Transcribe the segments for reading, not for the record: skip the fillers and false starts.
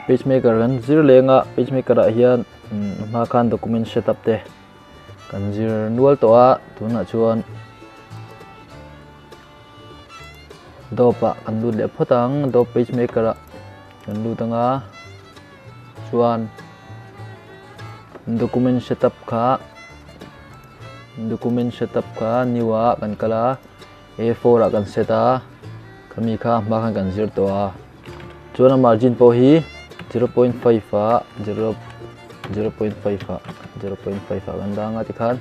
Pagemaker kan zir leng a, pagemaker ah hian a hma khan document setup te kan zir nual tawh a, tunah chuan Adobe ah kan lut leh phawt ang, Adobe pagemaker ah kan lut ang a, chuan document setup kha document setup kha new ah kan kal a. A4 ah kan set a, khami kha a hma khan kan zir tawh a, chuan a margin pawh hi 0.5 ah 0 0.5 ah 0.5 ah kan dang a tikhan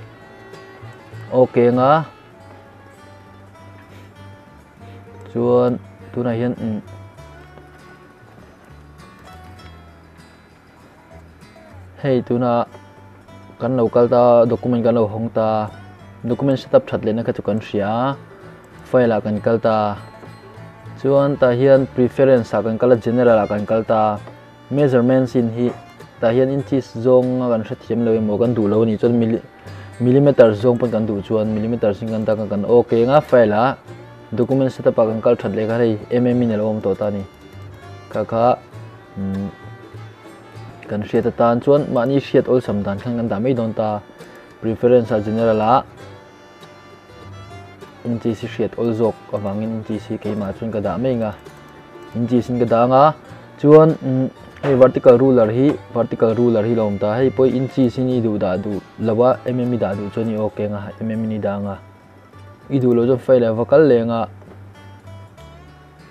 ok anga chuan tunah hian Hei tuna kan lo kal ta document kan lo hawng ta document setup that lehna kha chu kan hria a file ah kan kal ta chuan tah hian preference ah kan kal a general ah kan kal ta measurements in hi tah hian inches zawng a kan hrethiam lo emaw kan duh lo a nih chuan millimeter zawng pawn kan duh chuan millimeter sin kan dak a kan ok anga file ah document setup ah kan kal that leh kha hei mm in a lo awm tawh ta a ni kha kha. Kan hriat atan chuan mahni hriat awlsam dan khan kan dah mai dawn ta. Preference ah general ah inches hi hriat awl zawk avangin inches hi keimah chuan ka dah mai ang a. Inches in ka dah ang a, chuan hei vertical ruler hi vertical ruler hi lo awm ta. Hei pawh inches in i duh dah duh lo a, mm i dah duh chuan i ok ang a, mm in i dah ang a. I duh loh chuan file ah va kal leng a.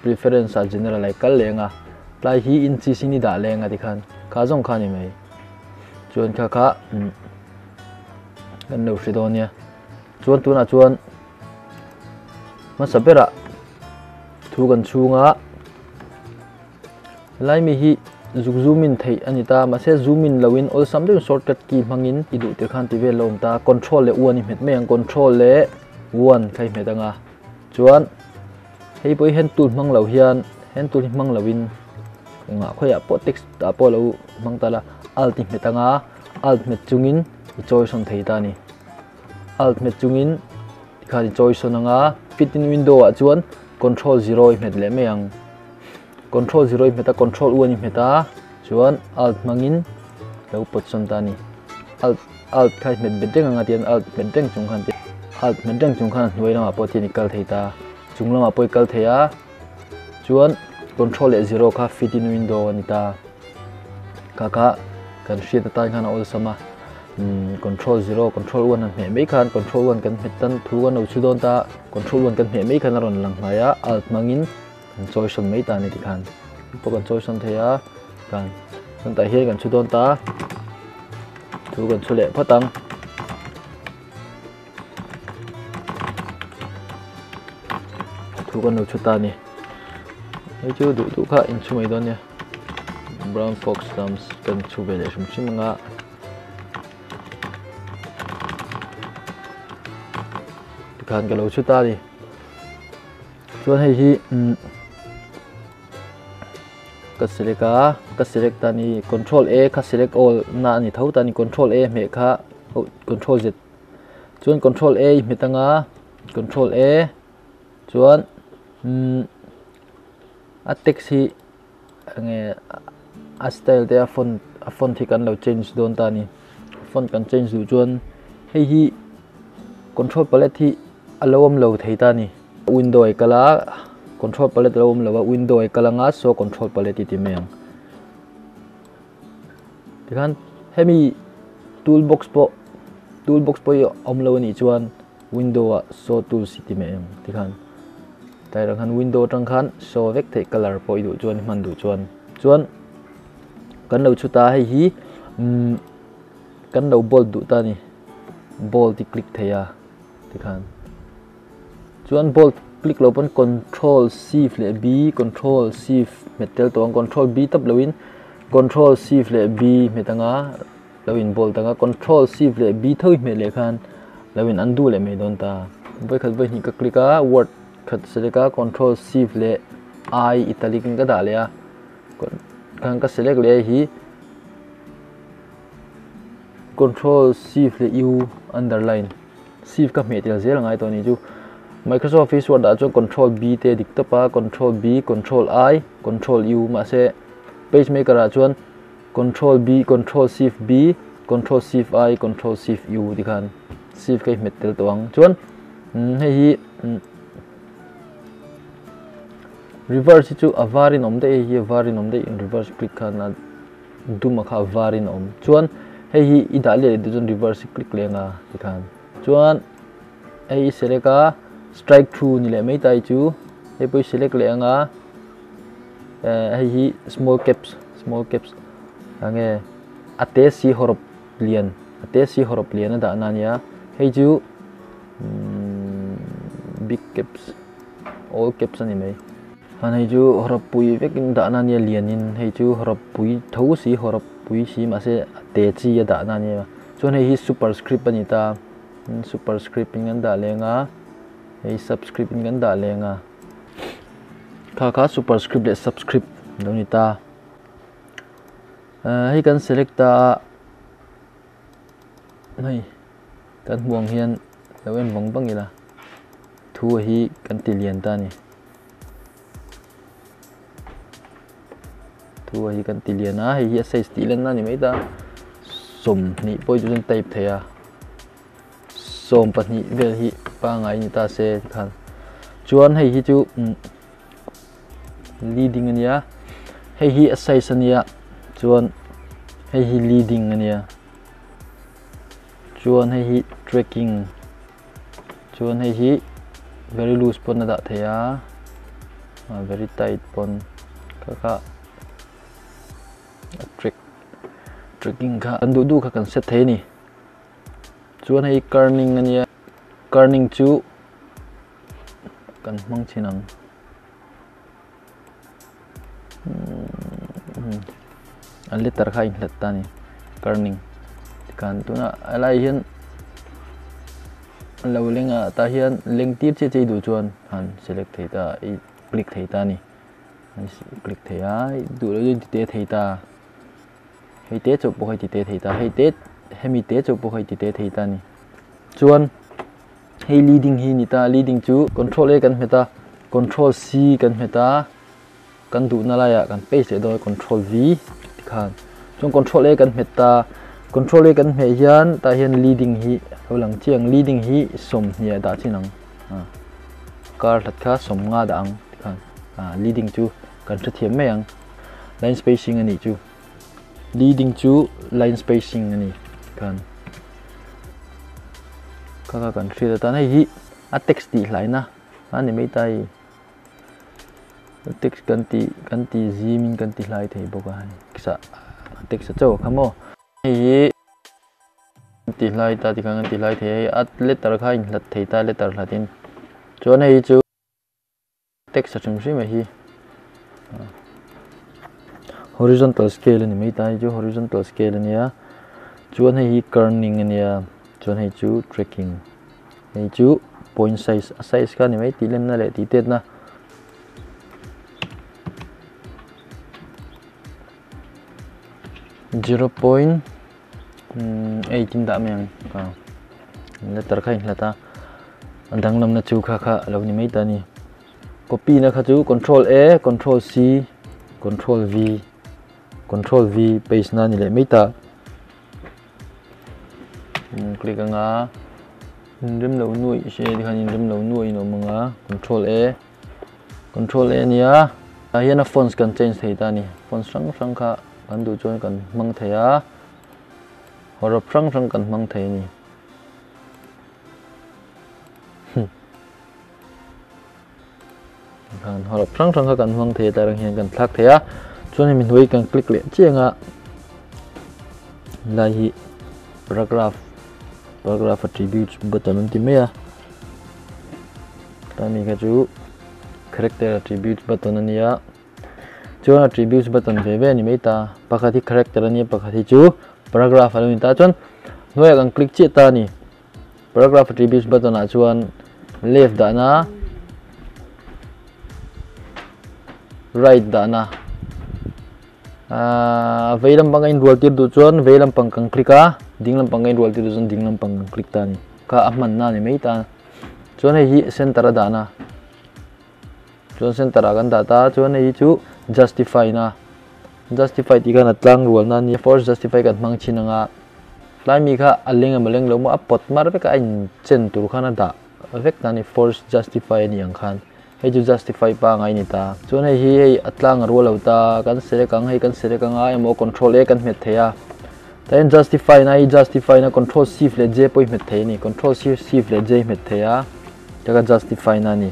Preference ah general ai kal leng a, tlai hi inches in i dah leng a tikhan kha zawng kha a ni mai. Chuan kha kha kan lo hre dawn nia. Chuan tunah chuan hmasa berah thu kan chhunga helai mi hi zuk zoom in theih a ni ta, mahse zoom in loin awlsam deuhin shortcut key hmangin i duh tir khan ti vel a awm ta. Control leh one i hmet mai ang, control leh one kha i hmet ang a. Chuan hei pawh hi hand tool hmang lo hian hand tool hi hmang lo in engah khawiah pawh text ah pawh lo hmang ta la alt i hmet anga alt hmet chungin i chawi sawn thei ta a ni alt hmet chungin tikhan i chawi sawn anga fit in window ah chuan control zero i hmet leh mai ang control zero i hmet a control one i hmet a chuan alt hmangin lo pawt sawn ta a ni alt alt kha i hmet bet reng anga tihian alt hmet reng chung khan alt hmet reng chung khan a hnuai lamah pawh tihian i kal thei ta chung lamah pawh i kal thei a chuan control leh zero kha fit in window a ni ta kha kha kan hriat atan khan a awlsam a control zero control one an hmeh mai khan control one kan hmet tan thu kan lo chhu dawn ta control one kan hmeh mai khan a rawn lang hnai a alt hmangin kan chawi sawn mai ta a ni tikhan pawh kan chawi sawn thei a kan chuan tah hian kan chhu dawn ta thu kan chhu leh phawt ang thu kan lo chhu ta a ni hei chu duh duh kha in chhu mai dawn nia brown fox thumbs kan chhu ve leh hrim hrim ang a. Tikhan ka lo chhu ta a ni. Chuan hei hi ka select a ka select ta ni control A kha select all na a ni tho ta ni control A hmeh kha oh control Z chuan control A i hmet anga control A chuan a text hi enge a style te a font a font hi kan lo change dawn ta ni font kan change duh chuan hei hi control palette hi a lo awm lo thei ta ni. Window ai kal a control palette a lo awm lo a window ai kal anga so control palette i ti mai ang tikhan hemi toolbox pawh toolbox pawh hi awm lo anih chuan window ah show tools i ti mai ang tikhan tlai rang khan window atang khan show vek theih colour pawh i duh chuan i hman duh chuan chuan kan lo chhut a hei hi umm kan lo bold duh ta a ni bold i click thei a tikhan. Chuan bold click loh pawn control shift leh B control shift hmet tel tawh ang control B tap loin control shift leh B hmet anga lo in bold anga control shift leh B tho i hmet leh khan lo in undo leh mai dawn ta. Vawikhat vawihnih ka click a word khat select a control shift leh I italic in ka dah leh a khan ka select leh hi control shift leh U underline. Shift ka hmeh tel zel a ngai tawh a ni chu. Microsoft Office Word ah chuan Control B te a dik tawp a, Control B, Control I, Control U mahse Page maker ah chuan Control B, Control Shift B, Control Shift I, Control Shift U ti khan Shift kha i hmet tel tawh ang. Chuan hei hi reverse hi chu a varin awm daih hei hi a varin awm daih reverse click khan a dum a kha a varin a awm. Chuan hei hi i dah leh duh chuan reverse hi click leh anga ti khan. Chuan hei i select a strike through ni leh mai ta hi chu hei pawh i select leh anga hei hi small caps small caps enge a te si hawrawp lian a te si hawrawp lian a dahna a nia hei chu big caps all caps a ni mai han hei chu hawrawp pui vekin dahna a nia lianin hei chu hawrawp pui tho si hawrawp pui si mahse a te chi a dahna a nia chuan hei hi superscript a ni ta superscript in kan dah leng a hei subscript in kan dah leng a. Kha kha superscript leh subscript lo ni ta. Hei kan select ta a hei kan hmuh ang hian lo en vang vang ila thu hi kan ti lian ta a ni. Thu hi kan ti lian a hei hi a size tih lan na a ni mai ta 20 pawh hi chu chuan type thei a. 12 vel hi pangai ni ta se tikhan chuan hei hi chu leading ania hei hi a size ania chuan hei hi leading ania chuan hei hi tracking chuan hei hi very loose pawn a dah thei a very tight pawn kha kha a track tracking kha kan duh duh kha kan set thei a ni. Chuan hei kerning a nia kerning chu kan hmang thin ang a letter kha a inhlat ta a ni kerning tikhan tuna a lai hian lo leng a tah hian leng tir chiah chiah i duh chuan han select thei ta i click thei ta a ni click thei a duh loh chuan ti te thei ta. Hei te chauh pawh hei ti te thei ta, hei te hemi te chauh pawh hei ti te thei ta a ni. Chuan hei leading hi ni ta, leading chu control A kan hmet a, control C kan hmet a, kan duhna laiah kan paste leh dawn a control V tikhan. Chuan control A kan hmet ta, control A kan hmeh hian tah hian leading hi lo lang chiang, leading hi 20 ah dah chin ang, kar hlat kha 50 dah ang tikhan leading chu kan hrethiam mai ang. Line spacing a nih chu. Leading chu line spacing a ni khan. Kha kha kan hriat atan hei hi a text tih hlaina a ni mai ta hei. Text kan ti kan ti zim in kan ti hlai thei bawk a hei. A text a chauh a kha maw. Hei hi ti hlai ta tikhan kan ti hlai thei a hei a letter kha a inhlat thei ta letter hlat in. Chuan hei chu. Text a hrim hrim a hi horizontal scale a ni mai ta hei chu horizontal scale a nia chuan hei hi kerning a nia chuan hei chu tracking hei chu point size a size kha a ni mai tih lenna leh tih tetna. 0.8 in dah mai ang letter kha a inhlat a a danglamna chu kha kha a lo ni mai ta a ni copy na kha chu control A control C control V control V paste na a ni leh mai ta click anga inrem lo nuaih se tikhan inrem lo nuaih in awm anga control A Control A nia tah hian a fonts kan change thei ta a ni fonts hrang hrang kha kan duh chuan kan hmang thei a hawrawp hrang hrang kan hmang thei a ni khan hawrawp hrang hrang kha kan hmang thei a tlai rang hian kan thlak thei a chuan hemi hnuai kan click leh chiang a lai hi paragraph paragraph attributes button an ti mai a. Tani kha chu character attributes button a nia chuan attributes button ve ve a ni mai ta pakhat hi character a nia pakhat hi chu paragraph a lo ni ta chuan hnuaiah kan click chiah ta a ni paragraph attributes button ah chuan left dahna right dahna ahh vei lampang a inrual tir duh chuan vei lampang kan click a ding lampang a inrual tir duh chuan ding lampang kan click ta a ni kha a hmanna a ni mai ta. Chuan hei hi center a dahna chuan center ah kan dah ta chuan hei hi chu justify na Justify tih khan a tlang rual na ania force justify kan hmang thin anga tlai mi kha a leng emaw leng lo maw a pawt mar vek a a in chen tur khan a dah vek ta a ni force justify a nih ang khan hei chu justify pangai a ni ta chuan hei hi hei a tlang a rual lo ta kan select ang hei kan select anga emaw control a kan hmet thei a tah hian justify na hi justify na control shift leh j pawh i hmet thei a ni control shift leh j i hmet thei a taka justify na a ni.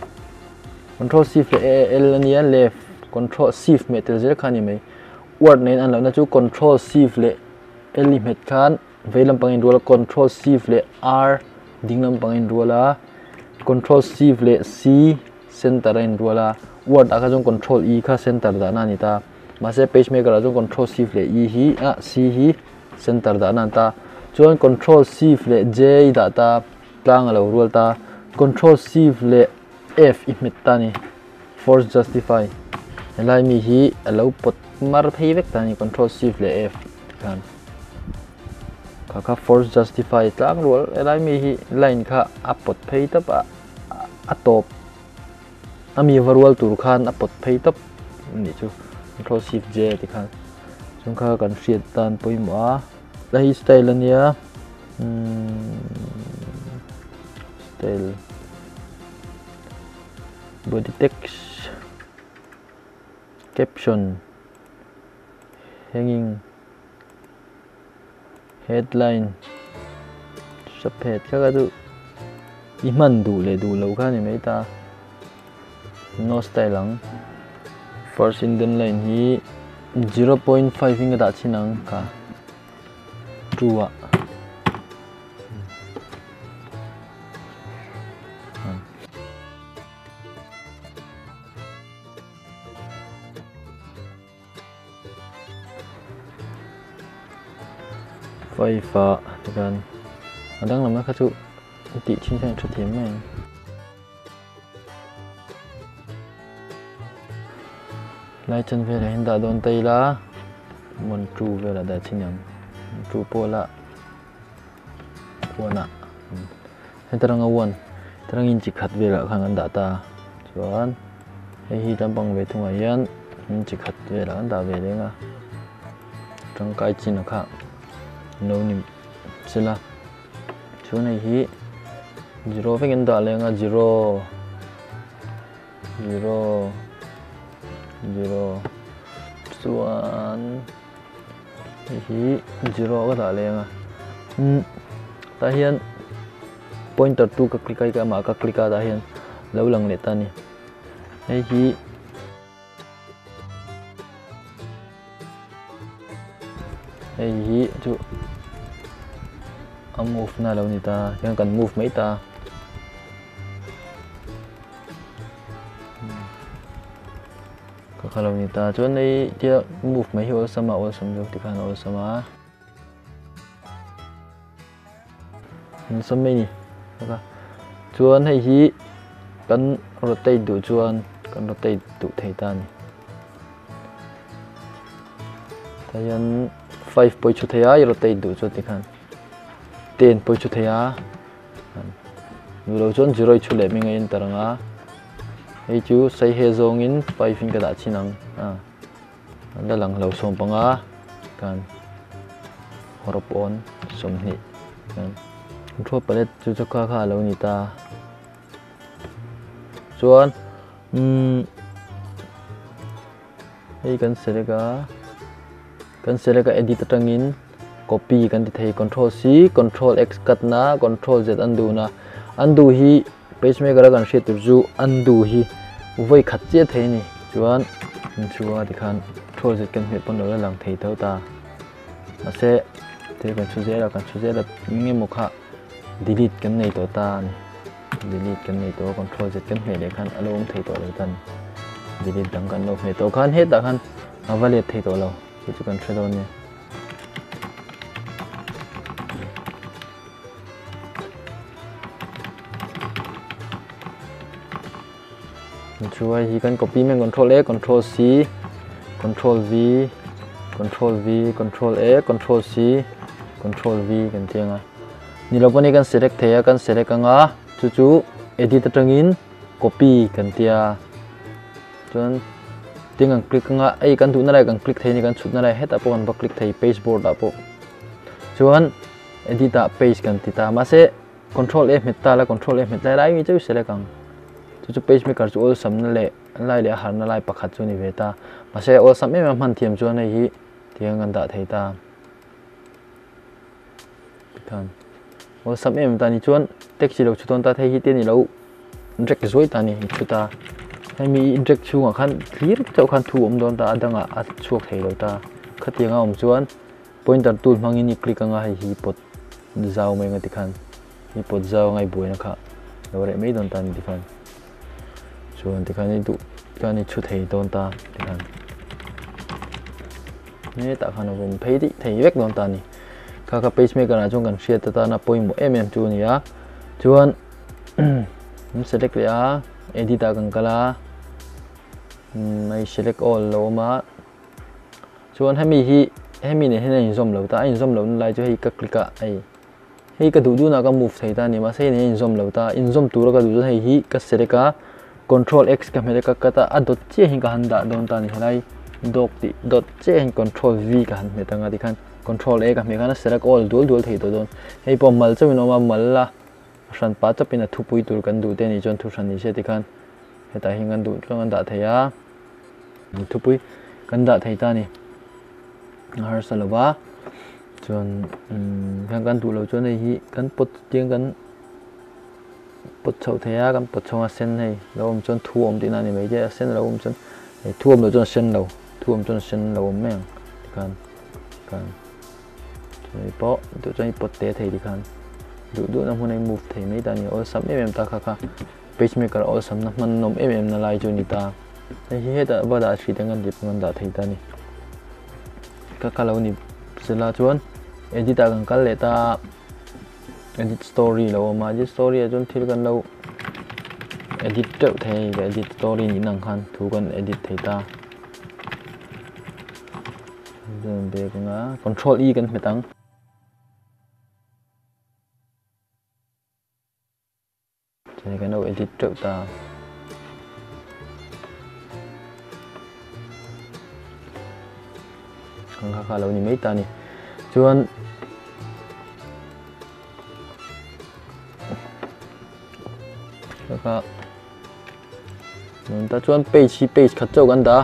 Control shift leh A L a nia left control shift hmeh tel zel kha a ni mai. Word nen an lohna chu control shift leh L i hmet khan vei lampang a inrual a control shift leh R ding lampang a inrual a control shift leh C center a inrual a word ah kha chuan control E kha center dahna a ni ta mahse page maker ah chuan control shift leh E hi ah C hi center dahna a ni ta chuan control shift leh J i dah ta tlang a lo rual ta control shift leh F i hmet ta ni force justify helai mi hi a lo pawt mar phei vek ta ni control shift leh F khan kha kha force justify tlang rual helai mi hi line kha a pawt phei tawp a a tawp a mi va rual tur khan a pawt phei tawp anih chu control shift J ti khan chung kha kan hriat tan pawimawh a la hi style ania style body text caption hanging headline subhead kha kha chu i hman duh leh duh loh kha a ni mai ta no style ang first indent line hi 0.5 in ka dah chhin ang ka. True ah. Five ah tikhan a danglamna kha chu tih thin khan tha thiam mai ang. Lai chan velah hian dah dawn ta ila mon tu velah dah chin ang tu pawh lah one ah heta ranga one heta rangin chi khat velah khan an dah ta chuan hei hi lampang ve thungah hian chi khat velah an dah ve leng a tangkai chin a kha lo ni sela. Chuan hei hi zero vek in dah leng a zero zero zero chuan hei hi zero ka dah leng a umm tah hian pointer tu ka click a hei amah ka click a tah hian lo lang leh ta a ni hei hi. Hei hi chu a move na lo ni ta hian kan move mai ta ka kha lo ni ta chuan hei tia move mai hi awlsam a awlsam zawk tikhan a awlsam a. Sawm mai ni chuan hei hi kan rotate duh chuan kan rotate duh thei ta a ni tah hian five pawh i chhu thei a i rotate duh chuan tikhan ten pawh i chhu thei a duh loh chuan zero i chhu leh hming a enter ang a hei chu saihe zawngin five in ka dah chhin ang a. An la lang lo 15 kan hawrawp awn 20 kan control palette chu chu kha kha a lo ni ta chuan umm hei kan select a kan select a edit atangin copy kan ti thei control c control x cut na control z undo na undo hi Pacemaker a kan hriat tur chu undo hi vawi khat chiah thei a ni. Chuan inchhunga tikhan thawl zet kan hmeh pawn lo la lang thei tho ta. Mahse thil kan chhu zel a, kan chhu zel a eng emaw kha delete kan nei tawh ta a ni. Delete kan nei tawh a, control zet kan hmeh leh khan a lo awm thei tawh lo ta a ni. Delete dang kan lo hmeh tawh khan hetah khan a va let thei tawh lo tih chu kan hre dawn nia. Chu hei hi kan copy mai control A control C control V control V control A control C control V kan ti anga ni lo pawh ni kan select thei a kan select anga chu chu edit atangin copy kan tia chuan. Tin kan click anga ei kan duhna lai kan click thei a ni kan chhutna lai hetah pawh kan va click thei page board ah pawh chuan edit ah page kan ti ta mahse control a hmet ta la control a hmet lai lai mi chauh select ang chu chu page maker chu awlsam na leh lai leh a harna lai pakhat chu a ni ve ta mahse awlsam em em a hman thiam chuan hei hi tiang kan dah thei ta tikhan awlsam em em ta ni chuan taxi lo chhu dawn ta thei hi te a ni lo. Drag zuai ta ni chhut a hemi i drag chhungah khan thlir chauh khan thu awm dawn ta a dangah a chhuak thei lo ta khatiang a awm chuan pointer tool hmangin i click anga hei hi pawt zau mai anga tikhan i pawt zau anga i buaina kha lo reh mai dawn ta ni tikhan chuan tikhan i duh khan i chhu thei dawn ta tikhan hetah khan a awm phei daih thei vek dawn ta ni kha kha pacemaker ah chuan kan hriat atana pawimawh em em chu a ni a chuan. An select leh a edit ah kan kal a hei select all lo awm a chuan hemi hi hemi nen hian a inzawm lo ta a inzawm lohna lai chu hei ka click a hei hei ka duh duhna ka move thei ta a ni mahse hei nen a inzawm lo ta inzawm tura ka duh chuan hei hi ka select a control x ka hmet a ka cut a a dawt chiah hian ka han dah dawn ta a ni helai dawk tih dawt chiah hian control v ka han hmet anga tikhan control a ka hmeh khan a select all dual dual thei tawh dawn hei pawh mal chauhin a awm a mal a. A hran pah chawpin a thupui tur kan duh te anih chuan thu hran ni se tikhan hetah hian kan duh chuan kan dah thei a, thupui kan dah thei ta a ni. A harsa lo va, chuan umm hian kan duh loh chuan hei hi kan pawt chiang kan pawt chhoh thei a, kan pawt chho a sen hei lo awm chuan thu awm tihna a ni mai te, a sen lo awm chuan hei thu awm loh chuan a sen lo, thu awm chuan a sen lo awm mai ang tikhan tikhan. Chuan pawh duh chuan i pawt te thei tikhan duh duhna hmun a i move thei mai ta a ni awlsam em em ta kha kha pacemaker awlsamna hman nawm em em na lai chu a ni ta hei hi hetah va dah hrih te ngan tih pawh kan dah thei ta a ni ka kha lo ni sela chuan edit ah kan kal leh ta edit story lo awm a edit story ah chuan thil kan lo edit teuh thei a ni edit story nih na ang khan thu kan edit thei ta. Bag anga control E kan hmet ang. Chuan kan lo edit teuh ta. Kan kha kha lo ni mai ta ni. Chuan kha Ta chuan page hi page khat chauh kan dah a,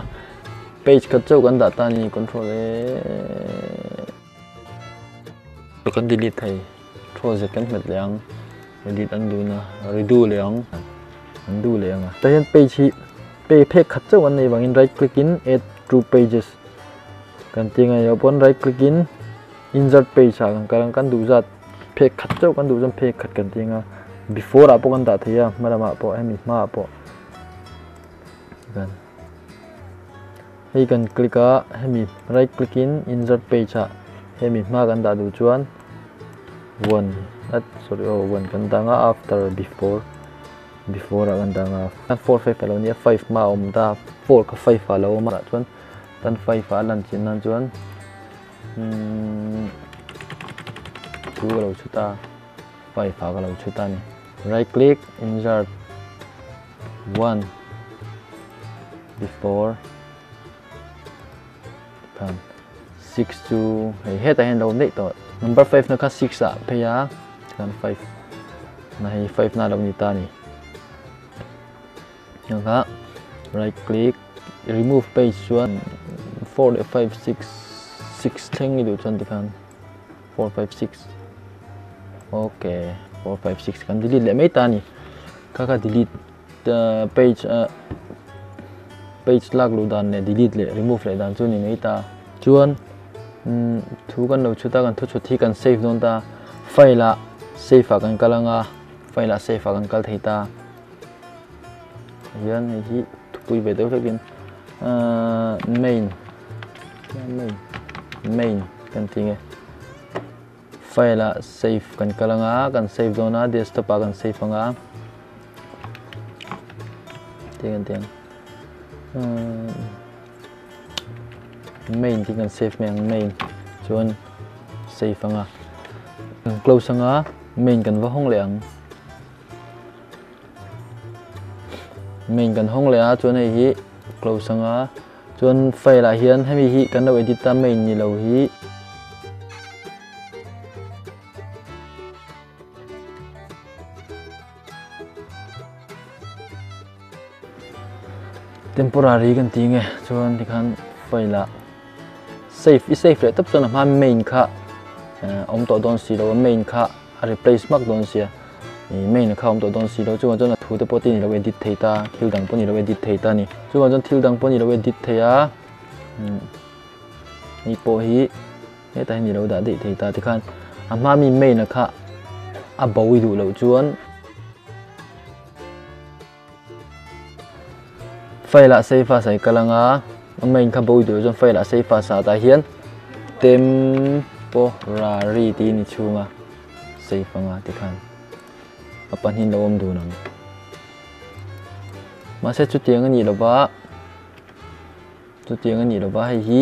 page khat chauh kan dah ta a ni control A kan delete thei control Z kan hmet leh ang edit an duh na redo leh ang an duh leh ang a. Tah hian page hi page phek khat chauh kan nei vangin right click in add two pages kan tih ang a nih loh pawn right click in insert page ah kan kal ang kan duh zat phek khat chauh kan duh chuan phek khat kan tih ang a before ah pawh kan dah thei a hma lamah pawh hemi hmaah pawh kan hei kan click a hemi right click in insert page ah hemi hma kan dah duh chuan one at sorry aw one kan dah ang a after before before ah kan dah ang a 4 5 a lo nia 5 hma a awm ta 4 kha 5 ah a lo awm a chuan tan 5 ah a lan chin nan chuan Thu ka lo chhut a, five ah ka lo chhut a ni. Right click, insert, one, before, tikhan six chu hei hetah hian lo awm daih tawh. Number five na kha six ah phei a, tikhan five na hei five na lo ni ta a ni. Hengah right click remove page chuan 4 leh 5 6 6 thleng i duh chuan tikhan 4 5 6 okay 4 5 6 kan delete leh mai ta a ni kha kha delete page page lak luh dan leh delete leh remove leh dan chu a ni mai ta chuan thu kan lo chhut a kan thu chhut hi kan save dawn ta file ah save ah kan kal anga file ah save ah kan kal thei ta. Hian hei hi thupui ve deuh hlekin ahh main main main kan tih nge file ah save kan kal anga kan save dawn a desktop ah kan save anga tih kan tih ang ahh main tih kan save mai ang main chuan save anga kan close anga main kan va hawng leh ang. Main kan hawng leh a chuan hei hi close anga Chuan file ah hian hemi hi kan lo edit a main ni lo hi. Temporary kan ti nge chuan tikhan file ah save i save leh tawp chuan a hma main kha awm tawh dawn si lo a main kha a replace hmak dawn sia ih main kha awm tawh dawn si lo chuvang chuan a thu te pawh te ni lo edit thei ta thil dang pawh ni lo edit thei ta a ni chuvang chuan thil dang pawh ni lo edit thei a hei pawh hi hetah hian ni lo dah daih thei ta tikhan a hma mi main a kha a bo i duh loh chuan. File ah save a sai kal anga a main kha bo duh chuan file ah save a sa tah hian temporary tih ni chhunga save anga tikhan a pahnih lo awm dun ang mahse chutiang a nih lova chutiang a nih lova hei hi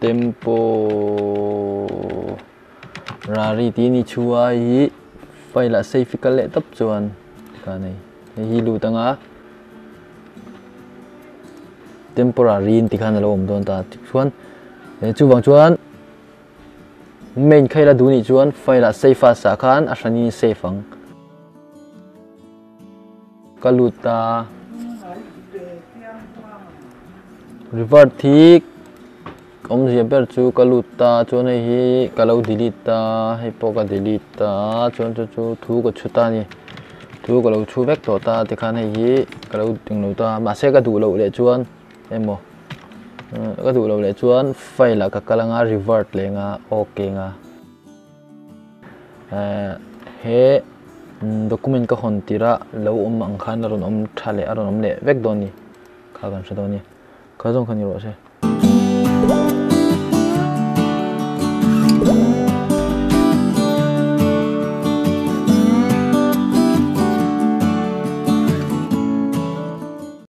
Temporary tih ni thu a hi file ah save i kal leh tawp chuan ka nei hei hi lut anga temporary in tikhan alo awm dawn ta chuan chuvang chuan main kha ila duh nih chuan file ah save a sah khan a hran in save ang. Ka lut a, revert hi awmzia ber chu ka lut ta chuan hei hi ka lo delete ta hei pawh ka delete ta chuan chu chu thu ka chhu ta a ni thu ka lo chhu vek tawh ta tikhan hei hi ka lo englo ta mahse ka duh loh leh chuan emaw ka duh loh leh chuan file ah ka kal anga revert leh anga ok anga. He document ka hawn tirh a lo awm ang khan a rawn awm tha leh a rawn awm leh vek dawn a ni kha kan hre dawn a ni kha zawng kha ni rawh se.